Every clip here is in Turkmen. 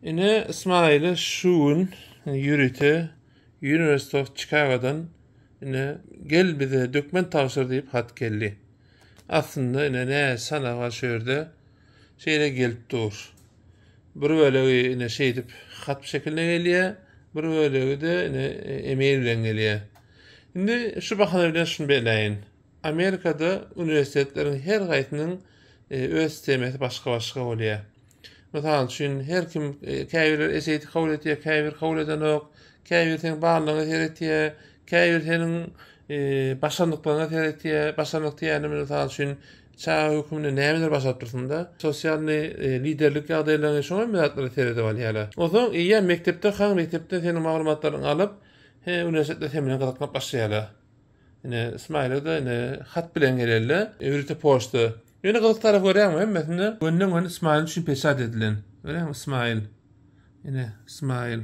Ine Ismaile şu gün ýörite University of Chicagodan ine gel bize dökment tabşyr diýip hat geldi. Aslynda ine näçe sanag bar şu ýerde şeýle gelip dur. Bir bölegi ine şeýdip hat şekilinde gelýär, bir bölegi-de ine e-mail bilen gelýär. Indi şu bahana bilen şuny belläýin. Amerikada uniwersitetleriň her haýsynyň öz sistemasy başga-başga bolýar. Mysal üçin, her kim käbirleri SAT kabul edýär, käbiri kabul edenok, käbiri seň barlygyňa seretýär, käbiri seniň başarnyklaryňa seretýär. Başarnyk diýýänim, mysal üçin, çaga hökmünde nämeler başaryp dursuň-da, sosialnyý liderlik ýagdaýlaryňy şoňa hem zatlara seredip alýarlar. Onsoň eýýäm mekdepde kaň mekdepden seniň maglumatlaryňy alyp, he, uniwersitetde sen bilen gyzyklanyp başlaýarlar. Ine, Ismaila-da ine hat bilen gelende, ýörite poçta. Ýöne gyzyk tarapy görýäňmi, hemmesinde gönden-göni Ismail üçin peçat edilen. Görýäňmi, Ismail. Ine, Ismail.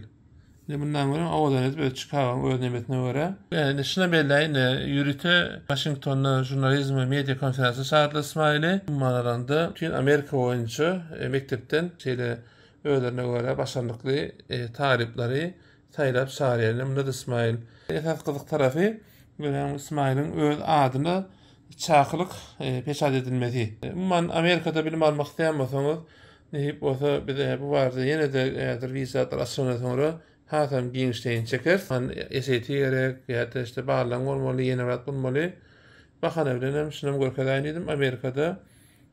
Ine, bundan görä owadan edip öz Çikagoň öz nemesine görä. Ine, şuna belläýin, ine, ýörite Waşingtonda žurnalizm we media konferensiýa çagyrdylar Ismaili. Umuman alanda, bütin Amerika boýunça mekdepden şeýle özlerine görä başarnykly talyplary saýlap çagyrýar. Ine, munda-da Ismail. Esasy gyzyk tarapy, görýäňmi, Ismailiň öz adyna çakylyk peçat edilmesi. Umuman, Amerikada bilim almak isleýän bolsaňyz, nesip bolsa, biz bu barada ýene-de häzir wiza açylandan soňra hasam giňişleýin çekeris. SAT gerek, ýa-da işte barlagyň bolmaly, ýene bir zat bolmaly. Bahana bilen hem şunam görkezäýin diýdim. Amerikada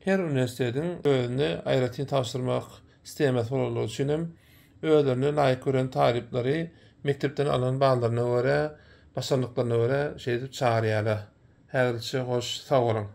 her uniwersitetiň özüne aýratyn tabşyrmak sistemasy bolanlygy üçin hem özlerine laýyk gören talyplary mekdepden alan ballaryna görä, başarnyklaryna görä şeýdip çagyrýarlar. Häzirlikçe hoş, sag boluň!